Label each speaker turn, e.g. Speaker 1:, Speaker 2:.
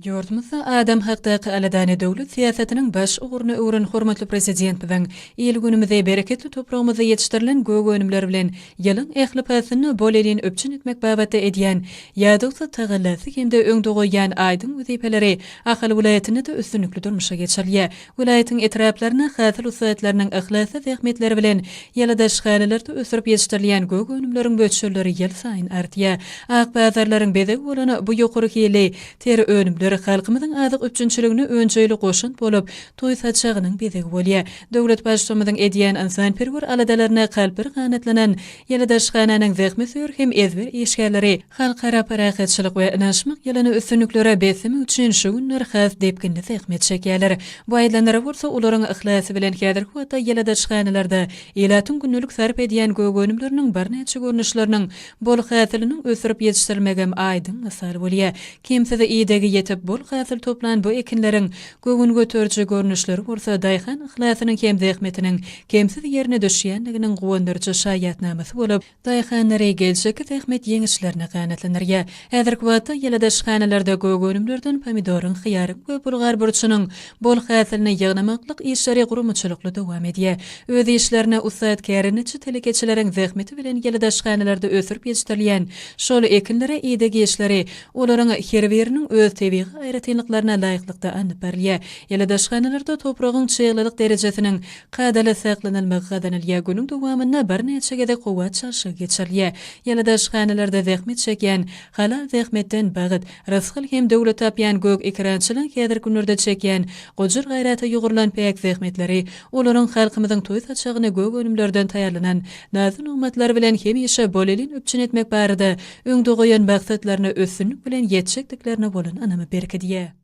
Speaker 1: Ýurdumyzda adam hakdaky aladany döwlet syýasatynyň baş ugruna öwren hormatly Prezidentimiziň il-günümizi bereketli topragymyzda ýetişdirilen gök önümler bilen ýylyň ähli paslynda bolelin üpjün etmek babatda edýän ýadawsyz tagallasy hem-de öňde goýýan aýdyň wezipeleri Ahal welaýatynda-da üstünlikli durmuşa geçirilýär. Welaýatyň etraplarynda hasyl ussatlarynyň yhlasly zähmetleri bilen ýyladyşhanalarda ösdürip ýetişdirilýän gök önümleriň möçberleri ýylsaýyn artýar. Ak bazarlaryň bezegi bolan bu ýokary hilli ter önümler halkymyzyň azyk üpjünçiligine önjeýli goşant bolup, toý saçagynyň bezegi bolýar. Döwlet Baştutanymyzyň edýän ynsanperwer aladalaryna kalplary ganatlanan ýyladyşhananyň zähmetsöýer hem ezber işgärleri Halkara parahatçylyk we ynanyşmak ýylyny üstünliklere beslemek üçin şu günler has depginli zähmet çekýärler. Bu aýdylanlara bolsa olaryň yhlasy bilen häzirki wagtda ýyladyşhanalarda ilatyň gündelik sarp edýän gök önümleriniň birnäçe görnüşleriniň bol hasylynyň ösdürip ýetişdirilmegem aýdyň mysal bolýar. Kemsiz idegi ýetip, bol hasyl toplan bu ekinleriň göwün göteriji görnüşleri bolsa daýhan yhlasynyň hem zähmetiniň kemsiz ýerine düşýändiginiň guwandyryjy şaýatnamasy bolup, Daýhanlary geljekki zähmet ýeňişlerine ganatlandyrýar. Häzirki wagtda ýyladyşhanalarda gök önümlerden pomidoryň, hyýaryň we bulgar burçunyň bol hasylyny ýygnamaklyk işleri guramaçylykly dowam edýär. Öz işlerine ussat kärendeçi telekeçileriň zähmeti bilen ýyladyşhanalarda ösdürip ýetişdirilýän şol ekinlere ideg işleri olaryň her biriniň öz tebigy aýratynlyklaryna laýyklykda alnyp barylýar. Ýyladyşhanalarda topragyň çyglylyk derejesiniň Kadaly saklanylmagy gazanylýar, günüň dowamynda birnäçe gezek howa çalşygy geçirilýär. Ýyladyşhanalarda zähmet çekýän, halal zähmetden bagt, rysgal hem döwlet tapýan gök ekerançylaryň häzirki günlerde çekýän gujur-gaýrata ýugrulan päk zähmetleri, olaryň halkymyzyň toý saçagyny gök önümlerden taýýarlanan nazy-nygmatlary bilen hemişe bolelin üpjün etmek barada öňde goýan maksatlaryna üstünlik bilen ýetjekdiklerine bolan ynamy berkidýär.